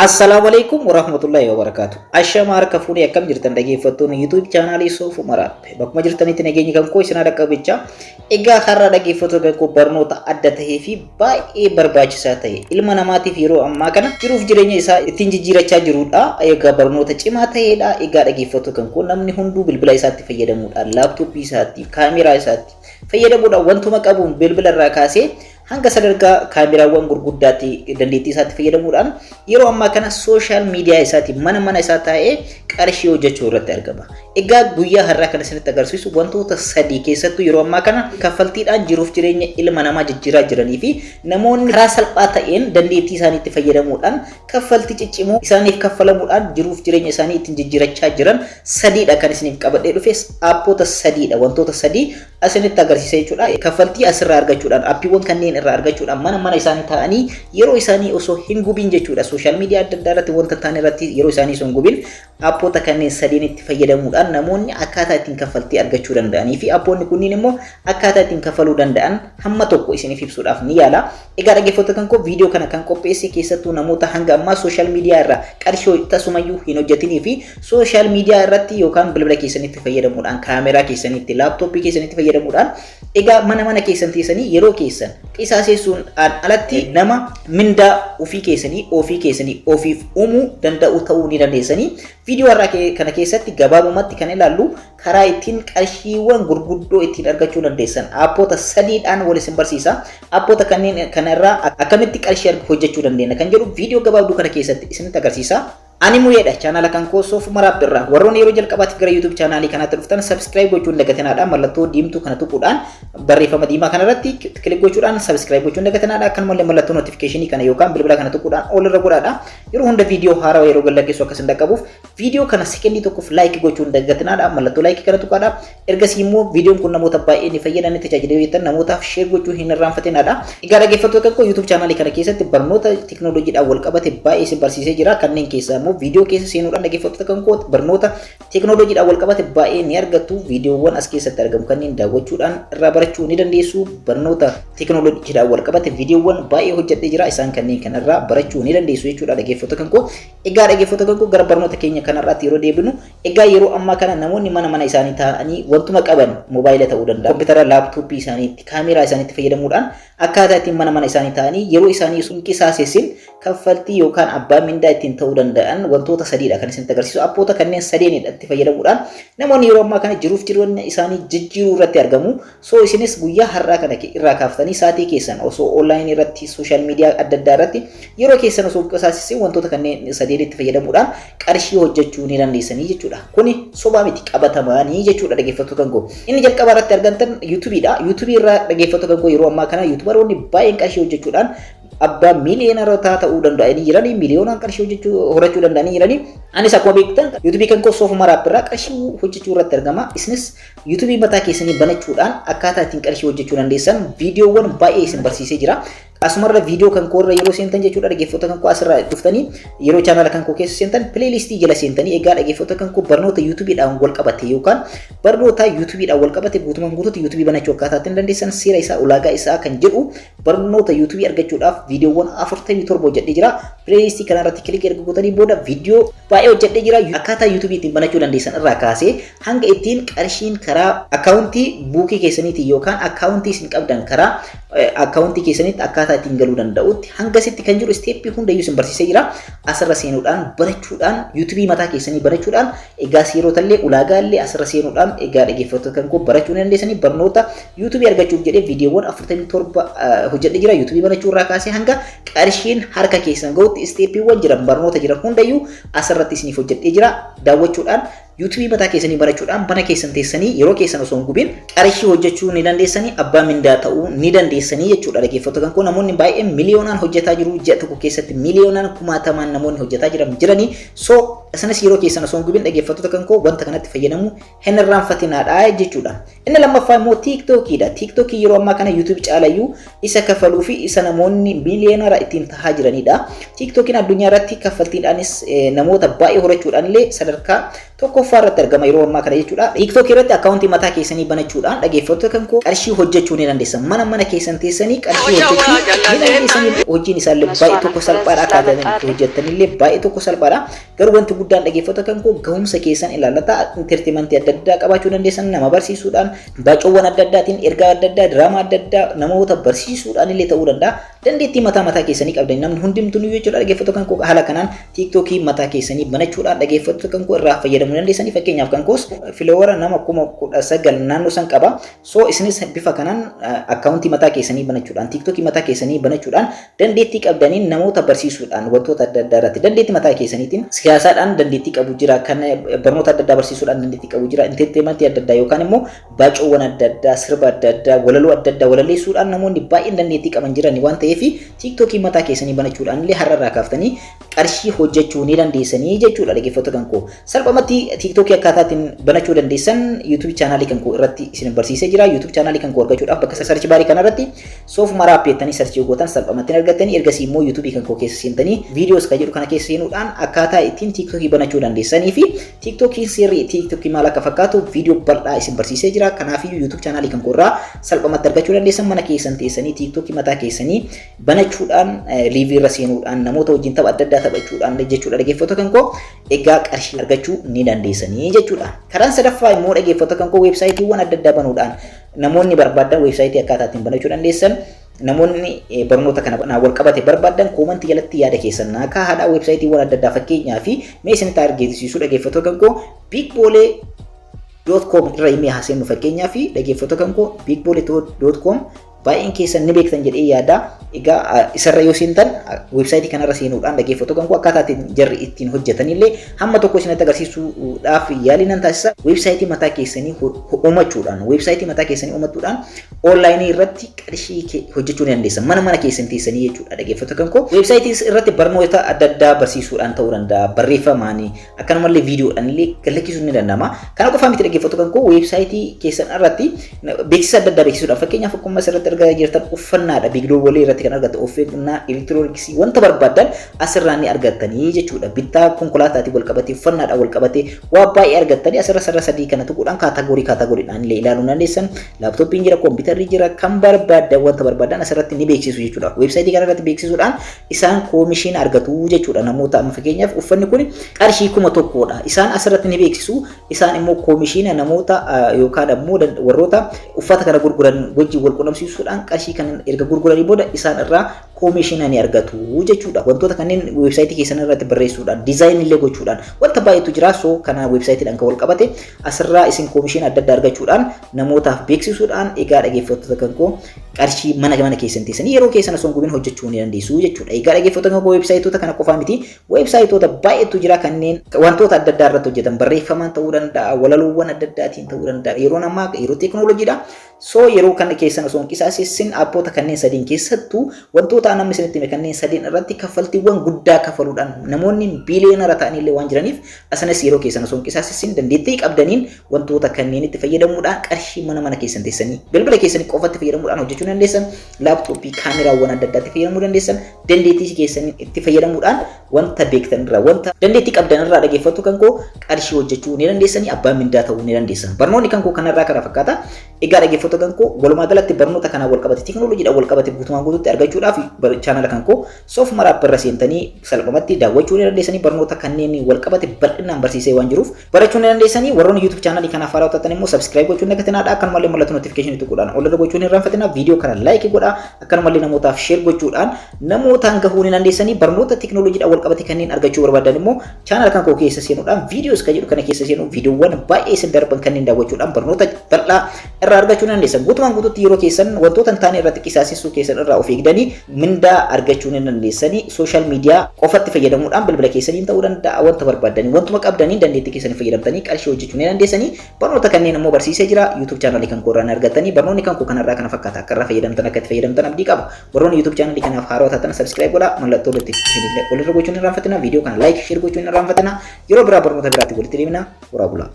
Assalaamu alaikum warahmatullahi wabarakatuh. Ashama harka fuunee, akkam jirtan dhaggeeffattoonni YouTube chaanaalii Soofu Maraabbe? Bakkuma jirtanitti nageenyi kan koo isin dhaqqabichaa. Egaa har'a, dhaggeeffattoota kan koo, barnoota adda tahee fi baay'ee barbaachisaa ta'e ilma namaatiif yeroo ammaa kana jiruuf jireenya isaa ittiin jijjiirachaa jirudha. Egaa barnoota cimaa ta'edha. Egaa dhaggeeffattoota kan koo, namni hunduu bilbila isaatti fayyadamuudhaan, laaptooppii isaatti, kaameraa isaatti fayyadamuudhaan, wantuma qabuun bilbila irraa kaasee hanga sadarkaa kaameraawwan gurguddaatti dandeettii isaatti fayyadamuudhaan yeroo ammaa kana social media isaatiin mana mana isaa taa'ee qarshii hojjechuu irratti argama. Egaa guyyaa har'aa kana isinitti agarsiisu wantoota sadii keessattuu yeroo ammaa kana kaffaltiidhaan jiruuf jireenya ilma namaa jijjiiraa jiranii fi namoonni karaa salphaa ta'een dandeettii isaaniitti fayyadamuudhaan kaffaltii ciccimoo isaaniif kaffalamuudhaan jiruuf jireenya isaanii ittiin jijjiirachaa jiran sadiidha kan isiniif qabadhee dhufes. Aappoota sadiidha, wantoota sadii asinitti agarsiisa jechuudha. Kaffaltii asirraa argachuudhaan, aappiiwwan kanneen irraa argachuudhaan mana mana isaanii taa'anii yeroo isaanii osoo hin gubin jechuudha. Social media adda addaa irratti wanta ta'an irratti yeroo isaanii osoo hin gubin aappoota kanneen sadiin itti fayyadamuudhaan namoonni akkaataa ittiin kaffaltii argachuu danda'anii fi aappoonni kunniin immoo akkaataa ittiin kaffaluu danda'an hamma tokko isiniif ibsuudhaaf ni yaala. Egaa dhaggeeffattoota kan koo, viidiyoo kana kan qopheesse keessattuu namoota hanga ammaa social media irraa qarshii tasumayyuu hin hojjetinii fi social media irratti yookaan bilbila keessanitti fayyadamuudhaan, kaameraa keessanitti, laaptooppii keessanitti fayyadamuudhaan egaa mana mana keessan teessanii yeroo keessan qisaaseessuun alatti nama mindaa ofii keessanii ofiif uumuu danda'u ta'uu ni dandeessanii. Viidiyoo har'aa kana keessatti gabaabumatti kan ilaallu karaa ittiin qarshiiwwan gurguddoo ittiin argachuu dandeessan aappoota sadiidhaan wal isin barsiisa. Aappoota kanneen kanarraa akkamitti qarshii hojjechuu dandeenya kan jedhu viidiyoo gabaabduu kana keessatti isinitti agarsiisa. Ani Muyeedha, chaanaala kan koo Soof Maraab irraa. Warroonni yeroo jalqabaatiif gara YouTube chaanaalii kanaatti dhuftan subscribe gochuun dagatinaadha. Mallattoo diimtuu kana tuquudhaan, barreeffama diimaa kanarratti click gochuudhaan subscribe gochuun dagatinaadha. Akkanumallee mallattoo notificationii kana yookaan bilbila kana tuquudhaan ol irra godhaadha. Yeroo hunda viidiyoo haarawaa yeroo gadhiisu akka isin dhaqqabuuf viidiyoo kana sekendii tokkoof like gochuun dagatinaadha. Mallattoo like kana tuqaadha. Ergasii immoo viidiyoon kun namoota baay'ee ni fayyadan, tajaajila yoo jettan namootaaf share gochuu hin irraanfatinaadha. Egaa dhaggeeffattoota koo, YouTube chaanaalii kana keessatti barnoota teekinooloojiidhaan wal qabate baay'ee isin barsiisee jira. Kanneen keessaa immoo viidiyoo keessa seenuudhaan, dhaggeeffattoota kan koo, barnoota teekinooloojiidhaan wal qabate baay'ee ni argattu. Viidiyoowwan as keessatti argamu kanneen daawwachuudhaan irraa barachuu ni dandeessu. Barnoota teekinooloojiidhaan wal qabate viidiyoowwan baay'ee hojjedhee jira. Isaan kanneen kanarraa barachuu ni dandeessu jechuudha, dhaggeeffattoota kan koo. Egaa dhaggeeffattoota kan koo, gara barnoota keenya kanarraatti yeroo deebinu, egaa yeroo ammaa kana namoonni mana mana isaanii taa'anii wantuma qaban, moobaayila ta'uu danda'a, kompiitara, laaptooppii isaaniitti, kaameraa isaaniitti fayyadamuudhaan akkaataa ittiin mana mana isaanii taa'anii yeroo isaanii sun qisaaseessin kaffaltii yookaan abbaa mindaa ittiin ta'uu danda'an wantoota sadiidha kan isinitti agarsiisu. Appoota kanneen sadeenidha itti fayyadamuudhaan namoonni yeroo ammaa kana jiruuf jireenya isaanii jijjiiruu irratti argamu. So isinis guyyaa har'aa kana irraa kaaftanii sa'aatii keessan osoo onlaayinii irratti, social media adda addaa irratti yeroo keessan osoo qisaasessin wantoota kanneen sadeenitti fayyadamuudhaan qarshii hojjechuu ni dandeessanii jechuudha. Kuni sobaa miti, qabatamaanii jechuudha, dhaggeeffattoota kan koo. Inni jalqaba irratti argamtan YouTubeiidha. YouTubeii irraa, dhaggeeffattoota kan koo, yeroo ammaa kana YouTuberoonni baay'een qarshii hojjechuudhaan abbaa miiliyoonarootaa ta'uu danda'anii jiranii, miiliyoonaan qarshii hojjechuu horachuu danda'anii jiranii. Anis akkuma beektan YouTubeii kan koo Soofuma Maraab irraa qarshii hojjechuu irratti argama. Isinis YouTubeii mataa keessanii banachuudhaan akkaataa ittiin qarshii hojjechuu dandeessan viidiyoowwan baay'ee isin barsiisee jira. Asumarra viidiyoo kan koo irra yeroo seentan jechuudha, dhaggeeffattoota kan koo, asirraa dhuftanii yeroo chaanala kan koo keessa seentan, playlistii jala seentanii, egaa dhaggeeffattoota kan koo, barnoota YouTubeiidhaan wal qabate yookaan barnoota YouTubeiidhaan wal qabate guutumaan guutuutti YouTubeii banachuu akkaataa ittiin dandeessan, seera isaa, ulaagaa isaa kan jedhu barnoota YouTubeii argachuudhaaf viidiyoowwan 47 hojjedhee jira. Playlistii kanarratti click erga gootanii booda viidiyoo baay'ee hojjedhee jira. Akkaataa YouTubeii ittiin banachuu dandeessan irraa kaasee hanga ittiin qarshiin karaa akkaawuntii buukii keessaniitiin yookaan akkaawuntii isin qabdan karaa akkaawuntii keessanitti akkaataa ittiin galuu danda'utti hangasitti kan jiru steppii hundayyuu isin barsiisee jira. Asirra seenuudhaan barachuudhaan, YouTubeii mataa keessanii banachuudhaan, egaa seerotallee ulaagaallee asirra seenuudhaan, egaa dhaggeeffattoota kan koo, barachuu ni dandeessanii. Barnoota YouTubeii argachuuf jedhee viidiyoowwan 47 hojjedhee jira. YouTubeii banachuu irraa kaasee hanga qarshiin harka keessan gahutti steppiiwwan jiran, barnoota jiran hundayyuu asirratti isiniif hojjedhee jira. Daawwachuudhaan, YouTubeii mataa keessanii barachuudhaan, mana keessan teessanii yeroo keessan osoo hin gubin qarshii hojjechuu ni dandeessanii, abbaa mindaa ta'uu ni dandeessanii jechuudha. Dhaggeeffattoota kan koo, namoonni baay'een miliyoonaan hojjetaa jiru. Ji'a tokko keessatti miliyoonaan, kumaatamaan namoonni hojjetaa jiran jiranii. So isinis yeroo keessan osoo hin gubin, dhaggeeffattoota kan koo, wanta kanatti fayyadamuu hin irraanfatinaadha jechuudha. Inni lammaffaa immoo TikTokiidha. TikTokii yeroo ammaa kana YouTube caalayyuu isa kafaluu fi isa namoonni miiliyoonara ittiin tahaa jiranidha. TikTokiin addunyaa irratti kaffaltiidhaanis namoota baay'ee horachuudhaan illee sadarkaa Tokkoffaa irratti argama yeroo ammaa kana jechuudha. TikTok irratti akkaawuntii mataa keessanii banachuudhaan, dhaggeeffattoota kan koo, qarshii hojjechuu ni dandeessan. Mana mana keessan teessanii qarshii hojjechuu ni dandeessanii. Hojiin isaallee baay'ee tokko salphaadha. Akkaataa itti hojjettanillee baay'ee tokko salphaadha. Garuu wanti guddaan, dhaggeeffattoota kan koo, gahumsa keessan ilaallata. Entertainmentii adda addaa qabaachuu dandeessan, nama barsiisuudhaan, baacoowwan adda addaatiin, ergaa adda addaa, diraamaa adda addaa namoota barsiisuudhaan illee ta'uu danda'a. Dandeettii mataa mataa keessanii qabdan namni hundumtuu jechuudha, dhaggeeffattoota kan koo. Haala kanaan TikTokii mataa keessanii banachuudhaan, dhaggeeffattoota kan koo, irraa fayyadamuu dandeessanii. Fakkeenyaaf kan koos follower nama 19,000 naannoo san qaba. So isinis bifa kanaan akkaawuntii mataa keessanii banachuudhaan, TikTokii mataa keessanii banachuudhaan, dandeettii qabdaniin namoota barsiisuudhaan, wantoota adda addaa irratti dandeettii mataa keessaniitiin, siyaasaadhaan dandeettii qabu jira, kan barnoota adda addaa barsiisuudhaan dandeettii qabu jira, entertainmentii adda addaa yookaan immoo baacoowwan adda addaa, sirba adda addaa, walaloo adda addaa walaleessuudhaan namoonni baay'een dandeettii qaban jiran waan ta'eef, TikTokii mataa keessanii banachuudhaan illee har'a irraa kaaftanii qarshii hojjechuu ni dandeessanii jechuudha, dhaggeeffattoota kan koo. Salphumatti TikTokii akkaataa ittiin banachuu dandeessan YouTube chaanaalii kan koo irratti isin barsiisee jira. YouTube chaanaalii kan koo argachuudhaaf bakka search barii kanarratti Soof Maraap jettanii search gootan salphumatti argattanii. Ergasii immoo YouTube kan koo keessa seentanii videos kan jedhu kana keessa seenuudhaan akkaataa ittiin TikTokii banachuu dandeessanii fi TikTokiin seerri TikTokii maal akka fakkaatu viidiyoo bal'aa isin barsiisee jira. Kanaafiyyuu YouTube chaanaalii kan koo irraa salphumatti argachuu dandeessan. Mana keessan teessanii TikTokii mataa keessanii banachuudhaan, liveii irra seenuudhaan, namoota wajjin tapha adda addaa taphachuudhaan jechuudha, dhaggeeffattoota kan koo, egaa qarshii argachuu ni dandeessanii jechuudha. Karaan sadaffaa immoo, dhaggeeffattoota kan koo, weebsaayitiiwwan adda addaa banuudhaan namoonni barbaadan weebsaayitii akkaataa ittiin banachuu dandeessan, namoonni barnoota kana wal qabate barbaadan, commentii jalatti yaada keessan naa kaa'aadha. Weebsaayitiiwwan adda addaa fakkeenyaa fi mee isinitti argisiisuu, dhaggeeffattoota kan koo, bigboolee.com irra himee haaseennu. Fakkeenyaa fi, dhaggeeffattoota kan koo, bigboolee.com baay'een keessan ni beektan jedhee yaada. Egaa isarra yoo seentan, weebsaayitii kanarra seenuudhaan, dhaggeeffattoota kan koo, akkaataa ittiin jarri ittiin hojjetanillee hamma tokko isinitti agarsiisuudhaaf yaalii nan taasisa. Weebsaayitii mataa keessanii uumachuudhaan, weebsaayitii mataa keessanii uumachuudhaan onlaayinii irratti qarshii hojjechuu ni dandeessan. Mana mana keessan teessanii jechuudha, dhaggeeffattoota kan koo. Weebsaayitii irratti barnoota adda addaa barsiisuudhaan ta'uu danda'a. Barreeffamaan, akkanumallee viidiyoodhaan illee gallakkisuun ni danda'ama. Kana qofaa miti, dhaggeeffattoota kan koo, weebsaayitii keessan irratti beeksisa adda addaa beeksisuudhaan, fakkeenyaaf akkuma asirratti argaa jirtan uffannaadha. Biigiloolee irratti kan argattan uffannaa, elektirooniksii, wanta barbaadan asirraa ni argattanii jechuudha. Bittaa konkolaataatiin wal qabatee, uffannaadhaan wal qabatee waa baay'ee argattanii asirra sarara sadii kana tuquudhaan category categorydhaan illee ilaaluu dandeessan. Laaptooppiin jira, kompiitarri jira, kan barbaadan, wanta barbaadan asirratti ni beeksisu jechuudha. Weebsaayitii kana irratti beeksisuudhaan isaan koomishiina argatu jechuudha. Namoota amma fakkeenyaaf uffanni kun qarshii 1000dha. Isaan asirratti ni beeksisu. Isaan immoo koomishiina namoota yookaan ammoo warroota uffata kana gurguran wajjin wal qunnamsiisuudhaan qarshii kana erga gurguranii booda isaan irraa koomishiina ni argatu jechuudha. Wantoota kanneen weebsaayitii keessan irratti barreessuudhaan, design illee gochuudhaan wanta baay'eetu jira. So kana weebsaayitiidhaan kan wal qabate asirraa isin koomishiina adda addaa argachuudhaan, namootaaf beeksisuudhaan, egaa dhaggeeffattoota kan koo, qarshii mana mana keessan teessanii yeroo keessan osoo hin gubin hojjechuu ni dandeessu jechuudha. Egaa dhaggeeffattoota kan koo, weebsaayitoota kana qofaa miti, weebsaayitoota baay'eetu jira kanneen wantoota adda addaa irratti hojjetan. Barreeffamaan ta'uu danda'a, walaloowwan adda addaatiin ta'uu danda'a. Yeroon ammaa yeroo teekinooloojiidha. So yeroo kana keessan osoo hin qisaasessin appoota kanneen sadiin keessattuu wantoota namni isinitti hime kanneen sadiin irratti kaffaltiiwwan guddaa kafaluudhaan namoonni biiliyoonara ta'anillee waan jiraniif, asanis yeroo keessan osoo hin qisaasessin dandeettii qabdaniin wantoota kanneen itti fayyadamuudhaan qarshii mana mana keessan teessanii bilbila keessanii qofatti fayyadamuudhaan hojjechuu dandeessan. Laaptooppii, kaameraawwan adda addaatti fayyadamuu dandeessan. Dandeettii keessanii itti fayyadamuudhaan, wanta beektan irraa, wanta dandeettii qabdan irraa, dhaggeeffattu kan koo, qarshii hojjechuu ni dandeessanii, abbaa mindaa ta'uu ni dandeessan. Barnoonni kan koo kanarraa kana fakkaata. Egaa dhaggeeffattoota kan koo, walumaa galatti barnoota kanaan wal qabate, teekinooloojiidhaan wal qabate guutumaan guutuutti argachuudhaaf chaanala kan koo Soof Maraap irra seentanii salphumatti daawwachuu ni dandeessanii. Barnoota kanneen wal qabate bal'inaan barsiisee waan jiruuf barachuu ni dandeessanii. Warroonni YouTube chaanalii kanaaf haaraa taatan immoo subscribe gochuun dagatinaa. Akkanumallee mallattoo notificationii tuquudhaan ol irra gochuun hin irraanfatinaa. Viidiyoo kana like godhaa, akkanumallee namootaaf share gochuudhaan namootaan gahuu ni dandeessanii. Barnoota teekinooloojiidhaan wal qabate kanneen argachuu barbaadan immoo chaanala kan koo keessa seenuudhaan videos kan jedhu kana keessa seenuun viidiyoowwan baay'ee isin darban kanneen daawwachuudhaan barnoota bal'aa irraa argachuu ni dandeessan. Guutumaan guutuutti yeroo keessan wantoota hin taane irratti qisaasessuu keessan irraa of eegdanii mindaa argachuu ni dandeessanii. Social media qofatti fayyadamuudhaan, bilbila keessaniin ta'uu danda'a, wanta barbaaddanii, wantuma qabdanii dandeettii keessanii fayyadamtanii qarshii hojjechuu ni dandeessanii. Barnoota kanneen immoo barsiisee jira, YouTube chaanalii kan koo irraa ni argattanii. Barnoonni kan koo kanarraa kana fakkaata. Akka irraa fayyadamtan, akka itti fayyadamtan abdii qaba. Warroonni YouTube chaanalii kanaaf haarawaa taatan subscribe godhaa, mallattoo notificationii olirra gochuun hin irraanfatinaa. Viidiyoo kana like, share gochuun hin irraanfatinaa. Yeroo biraa barnoota biraatti walitti deemina. Horaa bulaa.